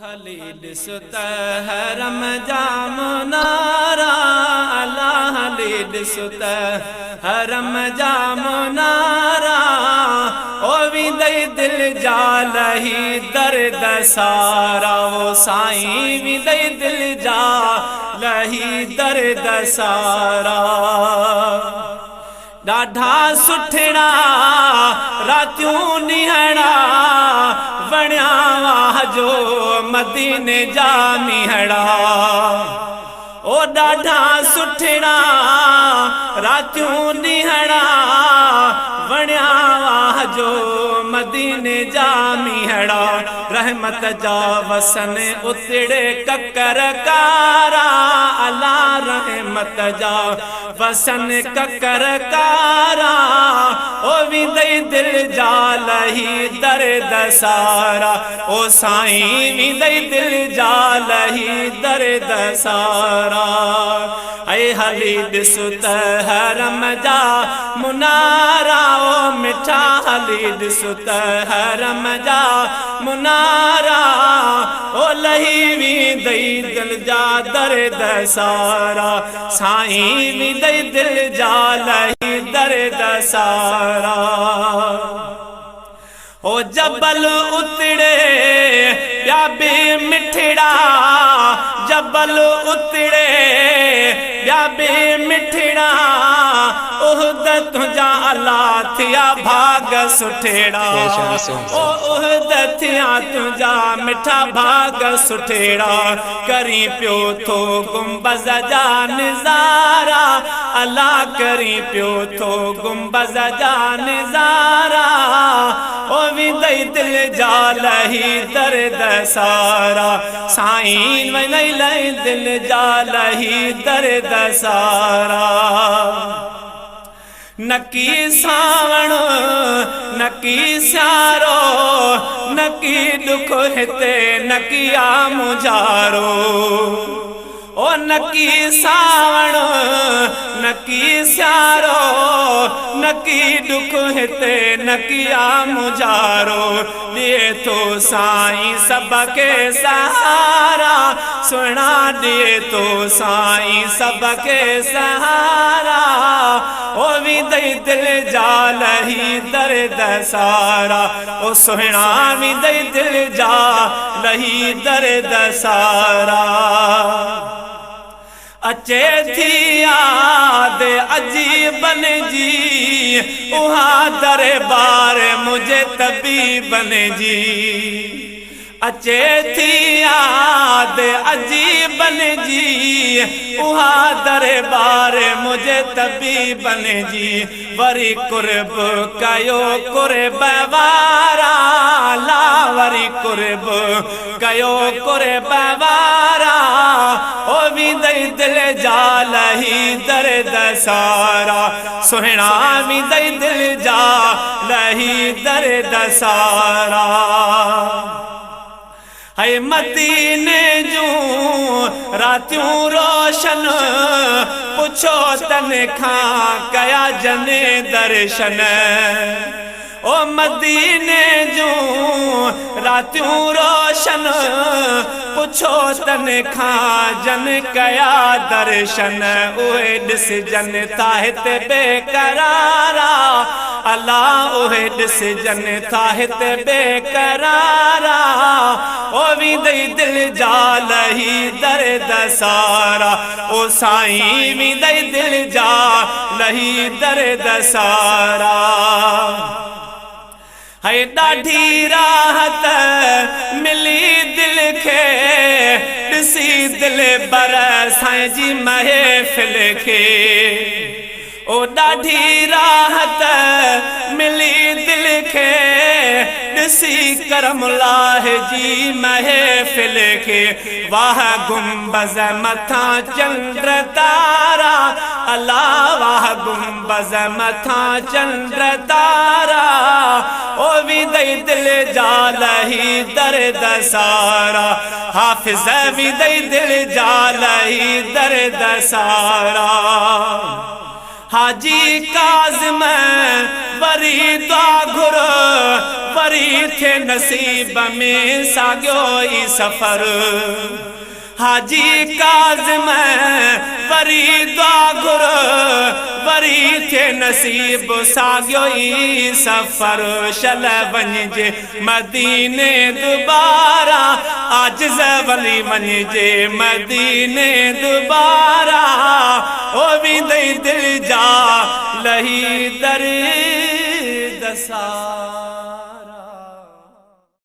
هلي ڏس ته حرم جا منارا، الا هلي ڏس ته حرم جا منارا، او ويندئي دل جا لهي درد سارا، او سائين ويندئي دل جا لهي درد سارا. ڏاڍا سٺڙا راتيون ڏينهڙا، وڻيا واهه جو مديني جا مينهڙا، او ڏاڍا سٺڙا راتيون ڏينهڙا، وڻيا واهه جو مديني جا مينهڙا. رحمت جا وسن اتڙي ڪڪر ڪارا، الا رحمت جا وسن ڪڪر ڪارا، او ويندئي دل جا لهي درد سارا، او سائين ويندئي دل جا لهي درد سارا. اي هلي ڏس ته حرم جا منارا، او مٺا هلي ڏس ته حرم جا منارا، او لهي ويندئي دل جا درد سارا، سائين ويندئي دل جا لهي درد سارا. او جبل اتڙي ٻيا به مٺڙا، جبل اتڙي ٻيا به مٺڙا، عهد تنهنجا الا ٿيا ڀاڳ سٺيڙا، او عهد ٿيا تنهنجا مٺا ڀاڳ سٺيڙا. ڪرين پيو ٿو گنبذ جا نظارا، الا ڪرين پيو ٿو گنبذ جا نظارا، او ويندئي دل جا لهي درد سارا، سائين ويندئي لهي دل جا لهي درد سارا. نڪي سانوڻ نڪي سيارو، نڪي ڏک هتي نڪي آ مونجهارو، او نڪي سانوڻ نڪي سيارو، نڪي ڏک هتي نڪي آ مونجهارو. ڏئي ٿو سائين سڀ کي سهارا، سهڻا ڏئي ٿو سائين سڀ کي سهارا، او ويندئي دل جا لهي درد سارا، او سهڻا ويندئي دل جا لهي درد سارا. اچي ٿي ياد عجيبن جي، اها دربار منهنجي طبيبن جي. اچي ٿي ياد عجيبن جي، اها دربار منهنجي طبيبن جي. وري قرب ڪيو قرب وارا، لا وري قرب ڪيو قرب وارا، او ويندئي دل جا لهي درد سارا، سهڻا ويندئي دل جا لهي درد سارا. هي مديني جون راتيون روشن، پڇو تن کان ڪيا جن درشن، او مديني جون راتيون روشن، پڇو تن کان جن ڪيا درشن. اهي ڏسجن ٿا هتي بيقرارا، الا اهي ڏسجن ٿا هتي بيقرارا، او ويندئي دل جا لهي درد سارا، او سائين ويندئي دل جا لهي درد سارا. هي ڏاڍي راحت ملي دل کي، ڏسي دلبر سائين جي محفل کي، او ڏاڍي راحت ملي دل کي، ڏسي ڪرم الله جي محفل کي. واهه گنبذ مٿان چنڊ تارا، الا واهه گنبذ مٿان چنڊ تارا، او ويندئي دل جا لهي درد سارا، حافظ ويندئي دل جا لهي درد سارا. حاجي ڪاظم وري دعا گهر، وري ٿئي نصيب ۾ ساڳيو ئي سفر. حاجي ڪاظم وري دعا گهر، وري ٿئي نصيب ساڳيو ئي سفر. شل وڃجي مديني دوبارا، عاجز ولي وڃجي مديني دوبارا، او ويندئي دل جا لهي درد سارا.